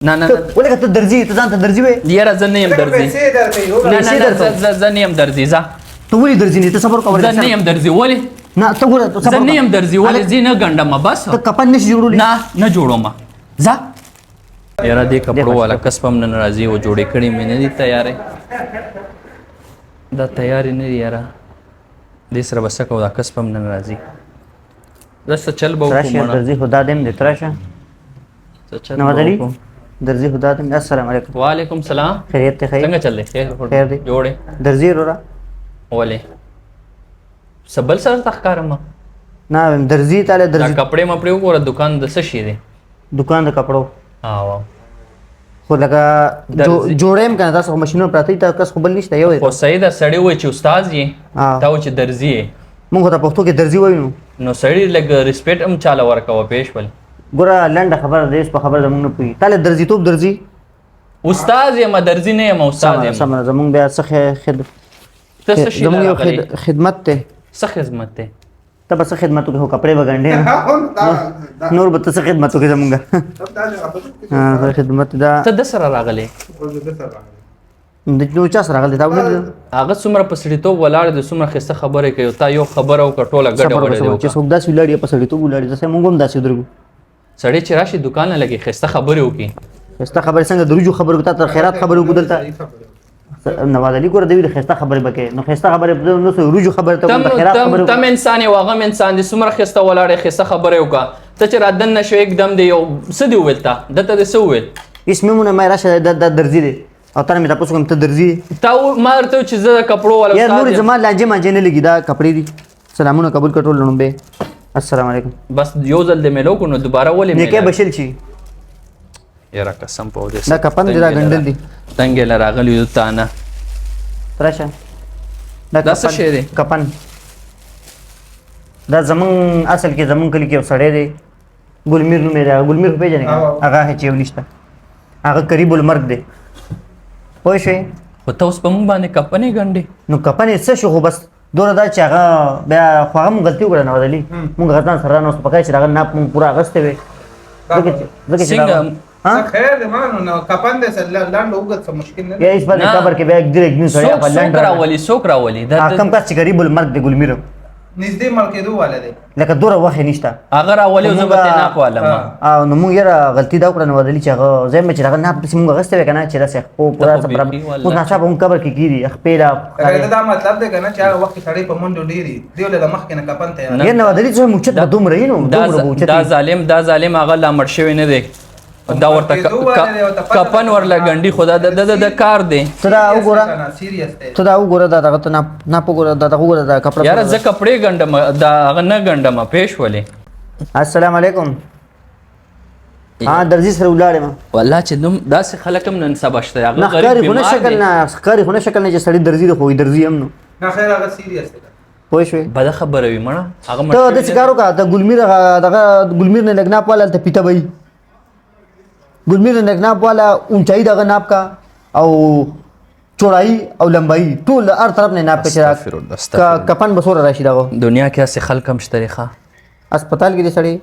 نه نه ته ولې ته درځي، ته ځان ته درځي وې؟ یاره زه نه یم درځي. پیسې درکوي. نه نه نه، زه زه نه یم درځي، ځه. ته ولې درځي نه؟ ته صبر کوه. زه نه یم درځي، ولې؟ نه، ته ګوره، ته زه صبر نه یم وکړه. درځي، ولې زه نه ګنډم بس. ته کفن نشي جوړولی؟ نه، نه جوړوم، ځه. یاره دې کپړو والا کسب هم نن راځي او جوړې کړې مې نه دي تیارې، دا تیارې نه دي. یاره دې سره به څه کوو؟ دا کسب هم نن راځي، دا څه چل به وکړو؟ تراشه مړه درځي، خدا دې دې تراشه. څه چل نواز به علي وکړو؟ درځي، خدا دې. السلام علیکم. وعلیکم سلام. خیریت ته؟ خیر څنګه چل دی؟ خیر؟ خیر دی. جوړې درځي وروره. ولې څه بل سره ته ښکارم؟ نه، درځي تاله دا درځي. کپړې مپړې وګوره، دکان د څه شي دی؟ دکان د کپړو. آو خو لکه درځي. جوړیم کنه، تاسو خو ماشینونه پراته دي، تا کس خو بل نشته یو دی. خو صحیح ده، سړی وایي چې استاد یې، تا وایي چې درزي یې. مونږ خو ته پښتو کې درځي وایو. نو سړی لږ ریسپیکټ هم چاله ورکوه، پېښ ول. ګوره، لنډه خبره ده، په خبره زمونږ نه پوهېږي. تاله درځیتوب درځي؟ استاد یم، درزي نه یم، استاد سمه یم. سمه ده. زمونږ بیا څه ته څه شي زمونږ یو راغلی؟ خدمت دی. څه خدمت دی؟ ته به څه خدمت وکړې؟ خو کپړې به ګنډې نه، نور به ته څه خدمت وکړې؟ زمونږ ها، خدمت دا. ته د سره راغلی؟ د نو چا سره راغلی؟ تا ونه لیدل؟ هغه څومره په سړیتوب ولاړ دی، څومره ښایسته خبرې کوي، تا یو خبره وکړه ټوله ګډه صبر وډه وکړه، دی صبر. چې وکړه. څوک داسې ولاړ یا په سړیتوب ولاړ، داسې مونږ هم داسې ودرېږو. سړی چې راشي دکان نه لګي ښایسته خبرې وکړي. ښایسته خبرې څنګه؟ د روجو خبرې وکړو، تا تر خیرات خبرې وکړو دلته. نواز علي ګوره، دوی د ښایسته خبرې به کوي، نو ښایسته خبرې نو څه روجو خبرې ته تم کوم، د خیرات تم خبرې تم وکړو. انسان یې، هغه هم انسان دی. څومره ښایسته ولاړ یې، ښایسته خبرې وکړه. ته چې را دننه شوې یکدم دی یو څه دې وویل؟ تا ده ته دې څه وویل؟ هیڅ مې مې راشه، دا درځي دی او ته مې تاسو کوم، ته درځي؟ تا ما ورته وویل چې زه د کپړو والا یار استاد نور یم. زما لانجې مانجې نه لګي، دا کپړې دي. سلامونه قبول کړه ټول لړمبه. السلام علیکم. بس یو ځل دې میلو کو، نو دوباره ولې نیکه میلاو؟ بشل چی. یاره قسم په دې دا کفن دې، دا ګنډل دي. تنګې له راغلی یو تا نه. تراشه دا. دا څه کفن- شی دی؟ کفن دا زمون اصل کې زمون کلي کې یو سړی دی، ګلمیر نومې دی. هغه ګلمیر خو پېژنې که نه؟ آو. هغه هیڅ یو نشته، هغه قریب المرګ دی، پوه شوې؟ خو ته اوس په موږ باندې کفنې ګنډې. نو کفن یې څه شو؟ خو بس دومره دا چې هغه بیا خو هغه مونږ غلطي وکړه نواز علي، مونږ غلطان سره رانوستو. پکار چې هغه ناپ مونږ پوره اخیستی وی، ځکه چې څنګه؟ ها؟ خیر دی مړه، نو کفن دی، څه لنډ اوږد څه مشکل نه دی. یا هیڅ باندې نه. قبر کې بیا یک درې یک سړی څوک په لنډ څوک راولي؟ څوک راولي دا؟ هغه کم کس چې قریب المرګ دی، ګلمیر. نږدې مړ کېدو والا دی. لکه دومره وخت یې نشته. هغه راولي او زه به ترې ناپ والم. او نو مونږ یاره غلطي دا وکړه نواز علي چې هغه ځای مې چې هغه ناپ داسې مونږ اخیستی وی که نه، چې داسې خپو پوره ته خو څه برابر بیخي والله اوس ناڅاپه مونږ قبر کې کېږي خپې لا. لکه دا مطلب دی که نه چې هغه وخت کې سړی په منډو ډېري دی له مخکې نه کفن تیار. یار نواز علي څه موچت به دومره یې، نو دا دومره به اوچت دا وي. ظالم، دا ظالم هغه لا مړ شوی نه دی، دا ورته کېدو والا دی او ته پته کفن ورله ګنډي. خو دا د کار دی. ته دا وګوره. سیریس دی. ته دا وګوره، دا دغه ته ناپ ناپ وګوره، دا دغه وګوره، دا کپړه. یاره زه کپړې ګنډم، دا هغه نه ګنډم، پېښ ولې؟ السلام علیکم. ها، درځي سره ولاړ یم. والله چې دوم داسې خلک هم نن سبا شته. هغه نه غریب ښکاري خو نه بیمار شکل دی. نه ښکاري خو نه شکل نه چې سړی درځي دی، خو درځي هم نو. نه، خیر، هغه سیریس دی. پوه شوې؟ بده خبره وي مړه، هغه مړ ته شوی داسې نه کار دی. وکړه، د ګلمیر هغه دغه ګلمیر نه لږ ناپ والا، هلته پیته به وي. ګلمیر نه لږ ناپ والا، اونچایي دغه ناپ کا او چوړایي او لمبایي ټول د هر طرف نه ناپ کا چې استغفر الله، استغفر الله. کفن به څومره راشي دغه. دنیا کې هسې خلک هم شته دی ښه. هسپتال کې دی سړی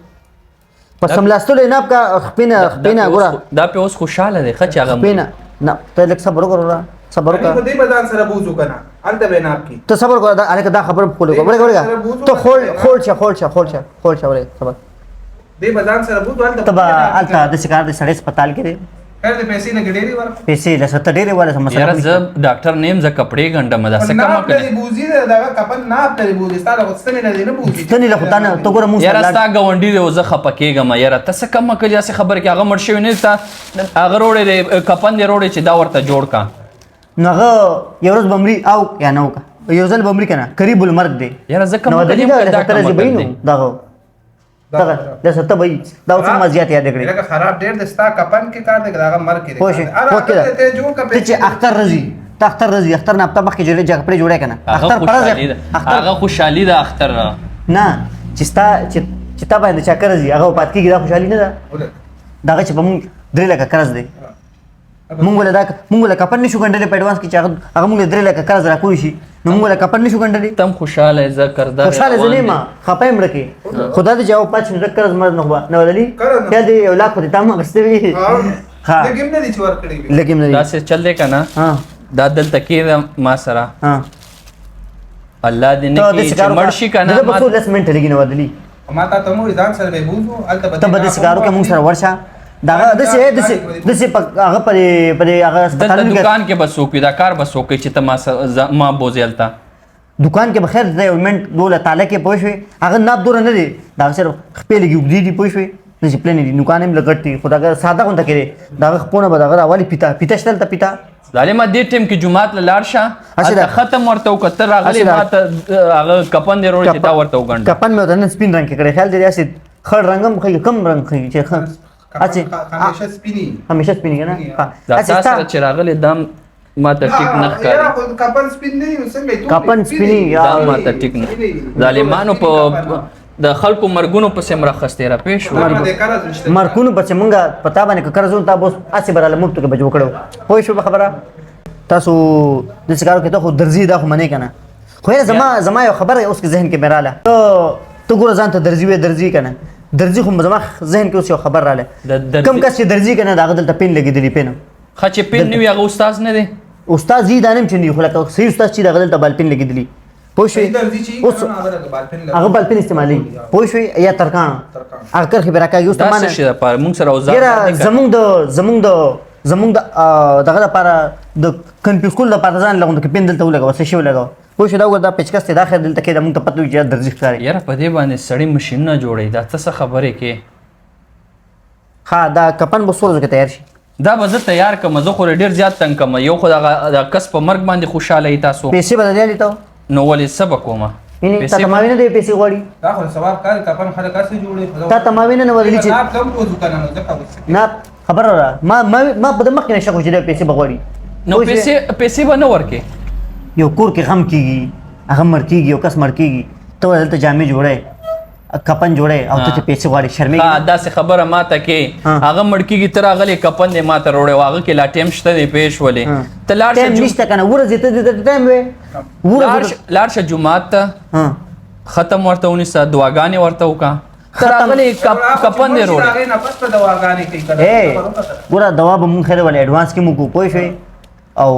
په سملاستلو یې ناپ کا. خپې نه، خپې نه ګوره. دا پې اوس خوشحاله دی ښه چې هغه خپې نه، نه، ته لږ صبر وکړه وروره، صبر خو وکړه. دی به ځان سره بوځو که نه، هلته به یې ناپ کړي. ته صبر وکړه، دا هلکه دا خبره په خوله وکړه. ورګه ورګه، ته خول خول شه، خول شه، خول شه، خول شه، ورګه صبر. دی به ځان سره بوځو هلته. ته به هلته داسې کار دی، سړی هسپتال کې دی. خیر دی، پیسې لږ ډېرې ورکړه. پیسې له ته ډېرې واله مسله یاره خو زه ډاکټر نه یم، زه کپړې ګنډم، دا څه کم ناپ کړې؟ لري بوځي، دغه کفن ناپ لري بوځي، ستا له خو ستنې لري نه بوځي. ستنې له خو تا نه ته ګوره مونږ یاره سره لاړ. ستا ګاونډي دی او زه خپه کېږم. یاره ته څه کم کړې داسې خبرې کې؟ هغه مړ شوی نه دی، تا هغه روړی دی، کفن دی روړی چې دا ورته جوړ کا. نو هغه یو ورځ به مري او یا نه وکړه، یو ځل به مري که نه، قریب المرګ دی. یاره زه کم نو عقل یم دلیل که دا دا خطر کم راځي عقل به نو دی؟ دغه دغه لسه ته به دا اوس ما زیات یاد کړې. لکه خراب ډېر دی، ستا کفن کې کار دی که د هغه مرګ کې دی پوه کار شوې؟ دی؟ هر پوه هغه کړه. ته جوړ که ته چې پیسې اختر راځي، ته اختر راځي، اختر نه هفته مخکې جوړې کپړې جوړې که نه؟ هغه اختر پر خوشحالي ده. اختر هغه خوشحالي ده اختر. نه، چې ستا چې تا باندې چا قرض وي، هغه وفات کېږي، دا خوشحالي نه ده؟ ولې؟ دغه چې په مونږ 3 لکه قرض دی، مونږ ول دا مونږ ول کفن نشو ګنډلې په اډوانس کې، چې هغه هغه مونږ له 3 لکه قرض راکولی شي، نو مونږ ول کفن نشو ګنډلې. تم خوشاله یې، زه قرضدار خوشاله زه نه یم، خفه یم مړه کې. خدا دې جواب پاتې شي، زه قرض مرض نه خو نه ولري. قرض نه. بیا دې 1 لاک خو دې تا هم اخیستی وي. ها. ها. لږ هم نه دي چې ورکړي وي. لږ هم نه دي. داسې چل دی که نه؟ ها. دا دلته کېده ما سره. ها. الله دې نه ته کړي داسې چې کار مړ شي که وکړه. نه. دغه په څو 10 منټه لګي نو بدلی. ما تا ته مو ځان سره به بوزو هلته به. ته به داسې کار وکړه، مونږ سره ورشه. دغه داسې داسې په هغه په دې هغه دلته هسپتالونو کې دکان کې به څوک وي، دا کار به څوک کوي چې ته ما بوځې هلته؟ دکان کې به خیر دی، یو منټ دوله تاله کې، پوه شوې؟ هغه ناپ دوره نه دی، دغه صرف خپې لږې اوږدې دي، پوه شوې؟ داسې پلنې دي، نوکان هم لږ غټ دي، خو دغه ساده غونته کې دی. دغه خپونه به دغه راولي. پیته شته هلته؟ پیته؟ ظالمه، دې ټیم کې جومات له لاړ شه، هسې هلته ده. ختم ورته وکړه. ته راغلی هسې ده. ما ته هغه کپن دی راوړی چې دا ورته وګنډه. کپن مې ورته نن سپین رنګ کې کړی. خیال دی داسې خړ رنګ هم ښه، کم رنګ ښه چې ښه هسې. همیشه سپینی. همیشه سپین که نه؟ ها. دا هسې تا ستا سره چې راغلی دا ما ته ټیک نه ښکاري. خو کپن سپین نه وي، څنګه یې تور کپن دی؟ سپینی، دا ما ته ټیک نه. ظالمانو په د خلکو مرګونو پسې هم راخستې را پېښ شو. مرکونو پسې مونږه په تا باندې که قرض تا به اوس هسې به راله مفتو کې به جوړ کړو، پوه شو په خبره؟ تاسو داسې کار وکړئ. ته خو درزي، دا خو منې که نه؟ خو یاره زما یو خبره اوس کې ذهن کې مې راله. ته ګوره ځان ته درزي وې، درزي که نه درزي؟ خو زما ذهن کې اوس یو خبر راله. کوم کس چې درزي که نه، د هغه دلته پین لګېدلی، پین. ښه، چې پین نه وي هغه استاد نه دی؟ استاد یې دا نه یم چې نه وي، خو لکه صحیح استاد چې د هغه دلته بال پین لګېدلی، پوه شوې؟ اوس هغه بال پین استعمالوي، پوه شوې؟ یا ترکاڼه هغه کرښې پرې راکاږي. اوس ته دا ما څه نه شي دپاره مونږ سره اوزار یاره نه دی که؟ زمونږ د دغه لپاره، د کنفیوز کولو لپاره ځان لغونده کې پین دلته ولګوه، څه شی ولګوه، پوه شو؟ دا وګوره، دا پیچکس دی، دا خیر دلته کې دا مونږ ته پته وي چې دا درزي ښکاري. یاره، په دې باندې سړی مشینونه جوړوي، دا ته څه خبرې کې؟ ها، دا کپن به څو ورځو کې تیار شي؟ دا به زه تیار کړم. زه خو ډېر زیات تنګ کړم. یو خو دغه د کس په مرګ باندې خوشحاله یې تاسو. پیسې به درلې ته؟ نو ولې، څه به کومه؟ یعنی تا ته ما وینه دی پیسې غواړي. دا خو ثواب کار، کپن خلک هسې جوړوي. تا ته ما وینه نه ورلي چې ناپ کم بوزو که نه، نو ځکه اوس نه خبره را ما په د مخکې نه شک و چې دا پیسې به غواړي. نو پوه شوې؟ پیسې به نه ورکې. یو کور کې غم کیږي، هغه مړ کیږي، یو کس مړ کیږي، ته دلته جامې جوړې، کپن جوړې او ته چې پیسې غواړې، شرمېږي ها نه؟ داسې خبره ما ته کې. ها. هغه مړ کېږي، ته راغلی کپن دې ما ته راوړی و، هغه کې لا ټایم شته دی، پېښ ولې ها. ته لاړ شه ټایم نشته که نه؟ ورځې ته دې ټایم وې لاړ ورځې شه، لاړ شه جومات ته، ها. ختم ورته ونیسه، دعاګانې ورته وکړه. ته راغلی کپن دې راوړی. هغې نه پس به دواګانې کوي که نه؟ ای ګوره، دوا به مونږ خیر ولې اډوانس کې مونږ کو، پوه شوې؟ او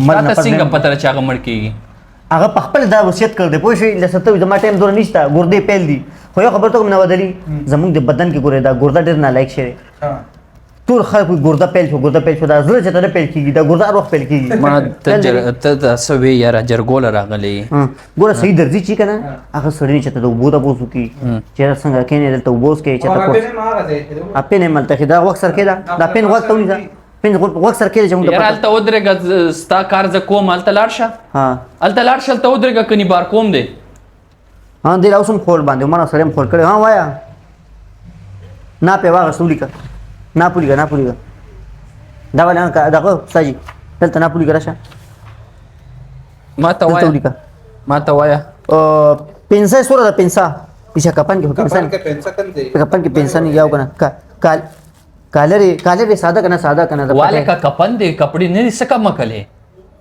مړ تا نه ته پس څنګه پته ده چې هغه مړ کېږي؟ هغه په خپل دا وصیت کړی دی، پوه شوې؟ لکه ته زما ټایم دوره نشته، ګردې پیل دي. خو یو خبر ته کوم نه بدلي، زمونږ د بدن کې ګوره دا ګرده ډېر نالایق شی دی. ټول خلک وایي ګرده پیل شو، ګرده پیل شو. دا زړه چې ته نه پیل کېږي، دا ګرده هر وخت پیل کېږي. ما ته ته دا څه وې یاره، جرګوله راغلی. ها. ګوره، صحیح درځي چې که نه، هغه سړی چې ته د اوبو تپوس وکړي چې څنګه کښېنې دلته اوبه وڅکې چې هغه تپوس پین هم هغه ځای کې دی. پین هم هلته کښې دا غوږ سر کېده، دا پین غوږ ته ونیسه، پین غوږ سر کېده چې موږ ته یاره پته. هلته ودرېږه، ستا کار زه کوم. هلته لاړ شه. ها. هلته لاړ شه، هلته ودرېږه، کني بار کوم دی. ها، دی لا اوس هم خول باندې ما سړی هم خول کړی. ها وایا، نه پې واغسته، ولیکه، نه پولیکه، نه پولیکه. دا ولې دغه استاد دلته نه پولیکه، راشه. ما ته دلته وایه. ولیکه. ما ته وایه. پنسه سوره ده، پنسه پیسه کپن کې پنسه. کپن کې پنسه کوم دی؟ کپن کې پنسه نه یاو کنه. کالر ساده کنه، ساده کنه د والے کا کپن دی، کپڑے نه دي، څه کم کلې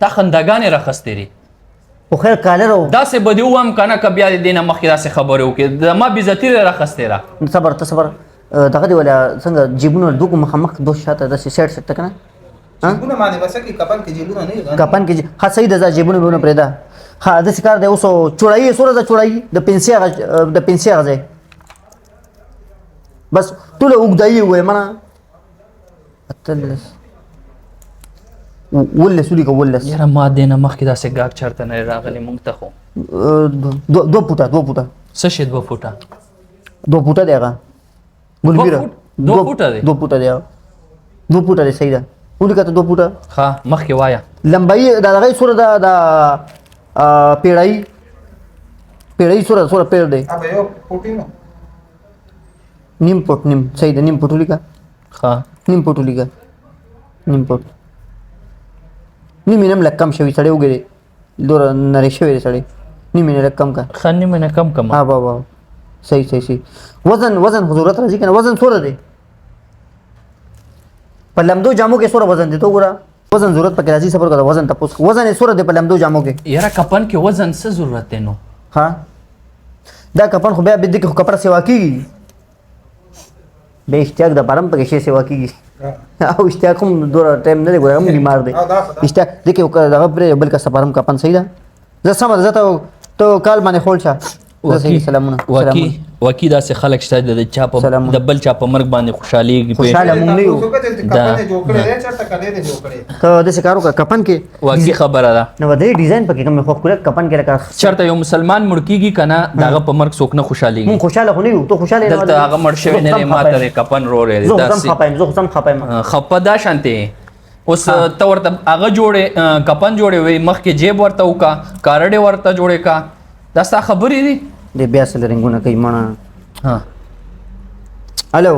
تا خندګانې راخستې دي. خو خیر کالر او داسې به دې ووایم که نه، که بیا دې نه مخکې داسې خبرې وکړې، د ما بېعزتي دې راخستې ده. صبر، ته صبر. دغه دی ولا څنګه جیبونه دوه مخامخ، دوه شاته، داسې سیټ سیټ ته کنه؟ جیبونه باندې بس کې کپن کې جیبونه نه وي. کپن کې ها، صحیح ده، جیبونه به پرېده. ها، داسې کار دی. اوس چوړایي یې څومره ده؟ چوړایي د پنسې هغه، د پنسې هغه ځای بس ټوله اوږدایي یې ووایه منه. 18، 17 ولیکه، 17. یاره، ما دې نه مخکې داسې ګاک چېرته نه راغلی مونږ ته خو. 2 فوټه، 2 فوټه. څه شی 2 فوټه؟ 2 فوټه دی هغه ګلبیره. 2 فوټه دی؟ 2 فوټه دی هغه، 2 فوټه دی، صحیح ده. ولیکه ته 2 فوټه. ښه، مخکې وایه. لمبایي دا دغه یې څومره ده؟ دا پیړۍ څومره پیړ دی؟ ابه یو فوټي نو. نیم فوټ، نیم، صحیح ده، نیم فوټ ولیکه. ښه. نیم فوټ ولیکه، نیم فوټ، نیم یې نه هم لږ کم شوی. سړی وږی دی، دومره نری شوی دی سړی، نیم یې نه لږ کم که. ښه، نیمه نه کم کم. ها، وا وا، صحیح صحیح صحیح. وزن خو ضرورت راځي که نه؟ وزن څومره دی په لمدو جامو کې؟ څومره وزن دی؟ ته وګوره، وزن ضرورت پکې راځي. صبر کوه، وزن تپوس، وزن یې څومره دی په لمدو جامو کې؟ یاره، کپن کې وزن څه ضرورت دی نو؟ ها، دا کفن خو بیا به دې کې خو کپړه سیوا کیږي، به احتیاط د پرم پکې شی سیوا کیږي. او اشتیاق هم دوره ټایم نه دی، ګوره هم بیمار دی اشتیاق. دې کې دغه پرې بل کس لپاره هم کفن صحیح ده. زه سمه ده، زه ته کال باندې خول شه. سلامونه. واقعي واقعي داسې خلک شته د چا په د بل چا په مرګ باندې خوشحالېږي. خوشحاله مونږ نه یو. ته داسې کار وکړه کفن کې. واقعي خبره ده. نو د ډیزاین پکې کوم خو ښکلی کفن کې لکه چېرته یو مسلمان مړ کېږي که نه، د هغه په مرګ څوک نه خوشحالېږي. مونږ خوشحاله خو نه یو، ته خوشحاله یې. دلته هغه مړ شوی نه دی، ما ته د کفن روری دی. زه خو سم خفه یم، زه خو سم خفه یم. خفه دا شانتې اوس ته ورته هغه جوړې کفن جوړې وي، مخکې جیب ورته وکړه، کارډې ورته جوړې کړه. دا ستا خبرې دي. دی بیا سره رنګونه کوي مڼه. ها الو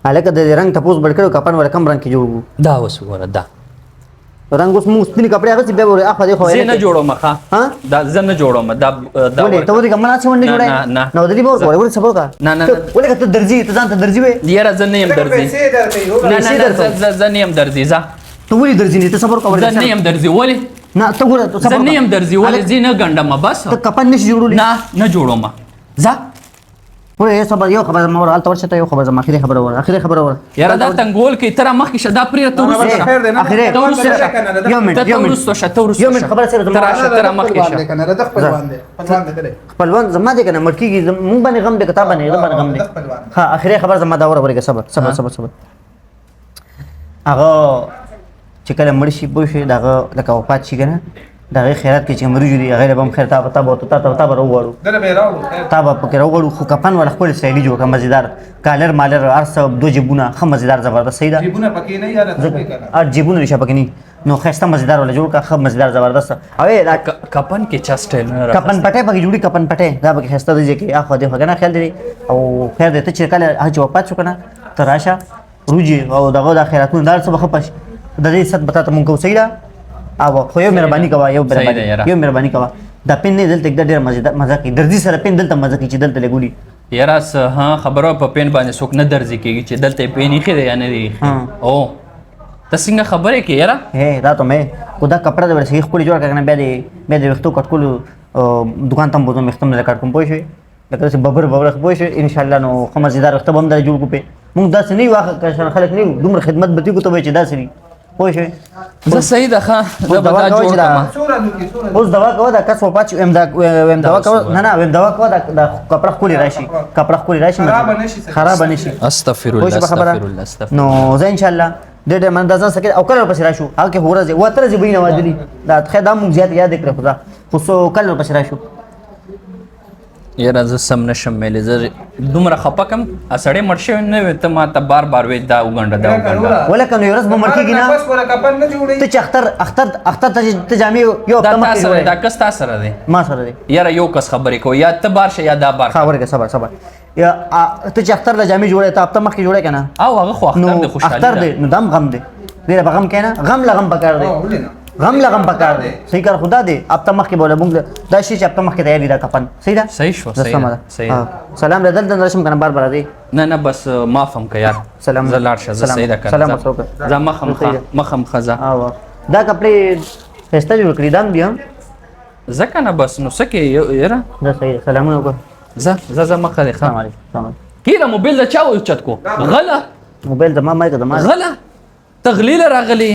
هلکه، د رنګ تپوس بل کړو، کفن ولا کوم رنګ کې جوړ وو؟ دا اوس وګوره دا رنګ. اوس موږ سپینې کپړې اغوستي، بیا ورې اخوا دې خوا. زه نه جوړوم. ښه دا زه نه جوړوم دا. دا ولې ته ودې کوم نه څه ونه جوړای؟ نو د دې به ورکوي، ولې صبر وکړه. نه نه، ولې ته درځي، ته ځان ته درځي وې؟ یاره زه نه یم درځي. نه نه، زه نه یم درځي. زه ته ولې درځي نه؟ ته صبر وکړه. زه نه یم درځي. ولې نه؟ ته ګوره، ته زه نه یم درځي. ولې زه نه ګنډم بس. ته کفن نشي جوړولی؟ نه نه جوړوم زه. ګوره صبر، یو خبره زما وره، هلته ورشه ته. یو خبره زما اخري خبره وره، اخري خبره وره. یاره دا تنګول کې تر مخکې شه، دا پرې ته وروسته شه. اخري ته وروسته شه، یو منټ، ته وروسته شه، ته وروسته یو منټ خبره سره زما. راشه تر مخکې شه. خپلوان زما دی کنه، مړ کېږي، مونږ باندې غم دی که تا باندې؟ زه باندې غم دی. ها اخري خبره زما دا وره، ورګه. صبر صبر صبر صبر. هغه چې کله مړ شي، پوه شي، د هغه لکه وفات شي که نه، د هغې خیرات کې چې کوم وریجې دي، هغې له به هم خیر تا به تا به تا ته تا به راوغواړو، تا به پکې راوغواړو. خو کفن والا ښکلی سټایلي جوړ کړه، مزېدار، کالر مالر هر څه، دوه جیبونه، ښه مزېدار زبردست. صحیح ده؟ جیبونه پکې نه یاره؟ هر جیبونه نشه پکې نه، نو ښایسته مزېدار والا جوړ کړه، ښه مزېدار زبردست. او دا کفن کې چا سټایلونه؟ کفن پټی پکې جوړي، کفن پټی دا پکې ښایسته دی چې اخوا دې خوا که نه، خیال دی. او خیر دی، ته چې کله هغه چې وفات شو که نه، ته راشه روجي او دغه د خیراتونه دا څه به ښه پش د دې ست به تا ته مونږ کوو. صحیح ده؟ او خو یو مهرباني کوه، یو مهرباني، یو مهرباني کوه. دا پین نه دلته ډېر مزه مزه کوي، درځي سره پین دلته مزه کوي چې دلته لګولي. یاره ها خبره په پین باندې څوک نه درځي کېږي چې دلته پین ایښی دی یا نه دی ایښی. او ته څنګه خبرې کوې یاره؟ هې دا ته مې خو دا کپړه د ورسې ښکلې جوړه کړه کنه، بیا د ویښتو کټ کولو دوکان ته هم بوځم، ویښته هم درله کټ کوم، پوه شوې؟ لکه داسې ببر ببر، پوه شوې؟ انشاءالله نو ښه مزېدار ویښته به هم درله جوړ کړو. پې مونږ داسې نه یو، هغه خلک نه یو، دومره خدمت به دې کو ته وایي چې داسې دي، پوه شوې؟ زه صحیح ده. ښه زه به دا جوړ کړم. اوس دوا کوه، دا کس وفات شي، ویم دا ویم دوا کوه. نه نه، ویم دوا کوه، دا کپړه ښکلې راشي، کپړه ښکلې راشي، خرابه نه شي. استغفر الله، استغفر الله، استغفر. نو زه انشاءالله ډېر ډېر مننه. دا ځان سره او کله ورپسې راشو، هغه کې ورځې وه تر ورځې به یې نه وادلي. دا خیر دا مونږ زیات یاد کړه، خو دا خو څو کله ورپسې راشو. یاره زه سم نشم ویلی، زه دومره خفه کم. سړی مړ شوی نه وي، ته ما ته بار بار وې دا وګنډه دا وګنډه. ولکه نو یو ورځ به مړ کېږي نه، ته چې اختر اختر اختر ته ته جامې یو هفته مخکې جوړې. دا کس تا سره دی؟ ما سره دی. یاره یو کس خبرې کوه، یا ته بار شه یا دا بار. ښه ورکه، صبر صبر. یا ته چې اختر له جامې جوړې، ته هفته مخکې جوړې که نه؟ او هغه خو اختر دی، خوشحالي اختر دی، نو دم غم دی، ډېره به غم کوې نه؟ غم له غم پکار دی، غم له غم پکار دی. صحیح کار خدا دی. هفته مخکې بوله مونږ دا شی چې هفته مخکې تیار دا کفن. صحیح ده؟ صحیح شو، صحیح ده، صحیح ده. سلام له دلته راشم کنه، بار بار دی. نه نه بس معاف هم که یار. سلام، زه لاړ شه. زه صحیح ده کنه؟ سلام ورسره. زه مخم ښه، مخم ښه. زه دا کپړې ښایسته جوړ کړي دام دي هم زه کنه بس. نو څه کې یاره؟ دا صحیح ده. سلامونه وکړه. زه زه زه مخه دی. ښه سلام علیکم. سلام. کیره موبایل د چا اوچت کو؟ غله موبایل زما، ما زما غله تغلیل راغلی.